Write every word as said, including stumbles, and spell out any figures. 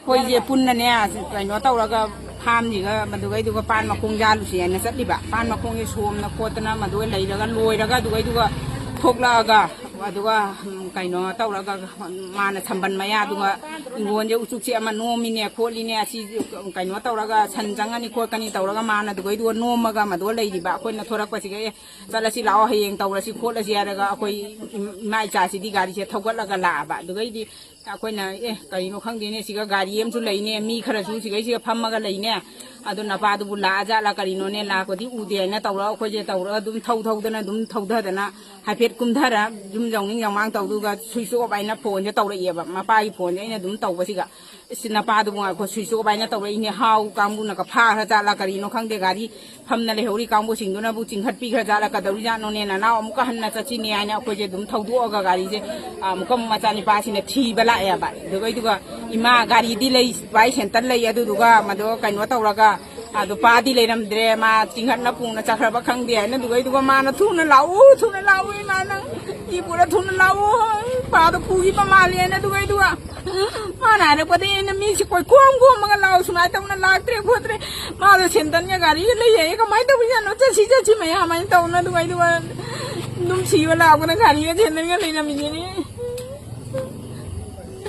ꯑꯩꯈꯣꯏꯁꯦ ꯄꯨꯟꯅꯅꯦ, ꯀꯩꯅꯣ ꯇꯧꯔꯒ, ꯐꯥꯝꯁꯤꯒ ꯃꯗꯨꯒꯩꯗꯨꯒ ꯄꯥꯟ ꯃꯈꯣꯡ ꯌꯥꯜꯂꯨꯁꯦ ꯍꯥꯏꯅ ꯆꯠꯂꯤꯕ꯫ ꯄꯥꯟ ꯃꯈꯣꯡꯁꯦ ꯁꯣꯝꯅ ꯈꯣꯠꯇꯅ ꯃꯗꯨꯒ ꯂꯩꯔꯒ, ꯂꯣꯏꯔꯒ ꯑꯗꯨꯒꯩꯗꯨꯒ ꯊꯣꯛꯂꯛꯑꯒ, ꯑꯗꯨꯒ, ꯎꯝ, ꯀꯩꯅꯣ ꯇꯧꯔꯒ, ꯃꯥꯅ ꯁꯝꯕꯟ ꯃꯌꯥꯗꯨꯒ ꯏꯪꯈꯣꯜꯁꯦ ꯎꯆꯨꯛꯁꯦ ꯑꯃ ꯅꯣꯝꯃꯤꯅꯦ ꯈꯣꯠꯂꯤꯅꯦ, ꯑꯁꯤ ꯀꯩꯅꯣ ꯇꯧꯔꯒ ꯁꯟ ꯆꯪꯉꯅꯤ ꯈꯣꯠꯀꯅꯤ ꯇꯧꯔꯒ ꯃꯥꯅ ꯑꯗꯨꯒꯩꯗꯨꯒ ꯅꯣꯝꯃꯒ ꯃꯗꯨꯒ ꯂꯩꯔꯤꯕ꯫ ꯑꯩꯈꯣꯏꯅ ꯊꯣꯔꯛꯄꯁꯤꯒ, "ꯑꯦ, ꯆꯠꯂꯁꯤ ꯂꯥꯛꯑꯣ, ꯍꯌꯦꯡ ꯇꯧꯔꯁꯤ ꯈꯣꯠꯂꯁꯤ" ꯍꯥꯏꯔꯒ ꯑꯩꯈꯣꯏ ꯏꯃꯥ ꯏꯆꯥꯁꯤꯗꯤ ꯒꯥꯔꯤꯁꯦ ꯊꯧꯒꯠꯂꯒ ꯂꯥꯛꯑꯕ꯫ ꯑꯗꯨꯒꯩꯗꯤ ꯑꯩꯈꯣꯏꯅ, "ꯑꯦ, ꯀꯔꯤꯅꯣ ꯈꯪꯗꯦꯅꯦ, ꯁꯤꯒ ꯒꯥꯔꯤ ꯑꯃꯁꯨ ꯂꯩꯅꯦ, ꯃꯤ ꯈꯔꯁꯨ ꯁꯤꯒꯩꯁꯤꯒ ꯐꯝꯃꯒ ꯂꯩꯅꯦ, ꯑꯗꯨ ꯅꯄꯥꯗꯨꯕꯨ ꯂꯥꯛꯑꯖꯥꯠꯂ ꯀꯔꯤꯅꯣꯅꯦ, ꯂꯥꯛꯄꯗꯤ ꯎꯗꯦ" ꯍꯥꯏꯅ ꯇꯧꯔꯒ ꯑꯩꯈꯣꯏꯁꯦ ꯇꯧꯔꯒ ꯑꯗꯨꯝ ꯊꯧ ꯊꯧꯗꯅ ꯑꯗꯨꯝ ꯊꯧꯗꯗꯅ ꯍꯥꯏꯐꯦꯠ ꯀꯨꯝꯊꯔ, ꯌꯨꯝ ꯌꯧꯅꯤꯡ ꯌꯧꯃꯥꯡ ꯇꯧꯗꯨꯒ switch off ꯍꯥꯏꯅ ꯐꯣꯟꯁꯦ ꯇꯧꯔꯛꯑꯦꯕ꯫ ꯃꯄꯥꯒꯤ ꯐꯣꯟꯁꯦ ꯑꯩꯅ ꯑꯗꯨꯝ ꯇꯧꯕꯁꯤꯒ, "ꯏꯁ, ꯅꯄꯥꯗꯨꯕꯨ ꯉꯥꯏꯈꯣ, switch off ꯍꯥꯏꯅ ꯇꯧꯔꯛꯏꯅꯦ, ꯍꯥꯎ ꯀꯥꯡꯕꯨꯅꯒ ꯐꯥꯈ꯭ꯔ ꯖꯥꯠꯂ ꯀꯔꯤꯅꯣ ꯈꯪꯗꯦ, ꯒꯥꯔꯤ ꯐꯝꯅ ꯂꯩꯍꯧꯔꯤ ꯀꯥꯡꯕꯨꯁꯤꯡꯗꯨꯅꯕꯨ ꯆꯤꯡꯈꯠꯄꯤꯈ꯭ꯔ ꯖꯥꯠꯂ, ꯀꯩꯗꯧꯔꯤꯖꯥꯠꯅꯣꯅꯦ, ꯅꯅꯥꯎ ꯑꯃꯨꯛꯀ ꯍꯟꯅ ꯆꯠꯁꯤꯅꯦ" ꯍꯥꯏꯅ ꯑꯩꯈꯣꯏꯁꯦ ꯑꯗꯨꯝ ꯊꯧꯗꯣꯛꯑꯒ ꯒꯥꯔꯤꯁꯦ, ꯑꯃꯨꯛꯀ ꯑꯃꯨꯛ ꯃꯆꯥꯅꯤꯄꯥꯁꯤꯅ ꯊꯤꯕ ꯂꯥꯛꯑꯦꯕ꯫ ꯑꯗꯨꯒꯩꯗꯨꯒ, "ꯏꯃꯥ, ꯒꯥꯔꯤꯗꯤ ꯂꯩ, ꯚꯥꯏ, ꯁꯦꯟꯇꯔ ꯂꯩ, ꯑꯗꯨꯗꯨꯒ ꯃꯗꯣ ꯀꯩꯅꯣ ꯇꯧꯔꯒ, ꯑꯗꯣ ꯄꯥꯗꯤ ꯂꯩꯔꯝꯗ꯭ꯔꯦ, ꯃꯥ ꯆꯤꯡꯈꯠꯅ ꯄꯨꯅ ꯆꯠꯈ꯭ꯔꯕ ꯈꯪꯗꯦ" ꯍꯥꯏꯅ꯫ ꯑꯗꯨꯒꯩꯗꯨꯒ ꯃꯥꯅ, "ꯊꯨꯅ ꯂꯥꯛꯎ, ꯊꯨꯅ ꯂꯥꯛꯎ, ꯏꯃꯥ, ꯅꯪ ꯏ ꯄꯨꯔ ꯊꯨꯅ ꯂꯥꯛꯎ, ꯄꯥꯗꯣ ꯄꯨꯈꯤꯕ ꯃꯥꯜꯂꯦ" ꯍꯥꯏꯅ꯫ ꯑꯗꯨꯒꯩꯗꯨꯒ ꯃꯥꯅ ꯍꯥꯏꯔꯛꯄꯗꯒꯤ ꯑꯩꯅ ꯃꯤꯁꯦ ꯀꯣꯏꯈꯣꯝ ꯈꯣꯝꯃꯒ, "ꯂꯥꯛꯑꯣ, ꯁꯨꯃꯥꯏꯅ ꯇꯧꯅ ꯂꯥꯛꯇ꯭ꯔꯦ ꯈꯣꯠꯇ꯭ꯔꯦ, ꯃꯥꯗꯣ ꯁꯦꯟꯗꯟꯒ ꯒꯥꯔꯤꯒ ꯂꯩ ꯍꯥꯏꯌꯦ, ꯀꯃꯥꯏꯅ ꯇꯧꯔꯤꯖꯥꯠꯅꯣ, ꯆꯠꯁꯤ ꯆꯠꯁꯤ" ꯃꯌꯥꯝ ꯍꯥꯏꯅ ꯇꯧꯅ꯫ ꯑꯗꯨꯒꯩꯗꯨꯒ ꯑꯗꯨꯝ ꯁꯤꯕ ꯂꯥꯎꯗꯅ ꯒꯥꯔꯤꯒ ꯁꯦꯟꯗꯟꯒ ꯂꯩꯔꯝꯃꯤꯁꯤꯅꯤ꯫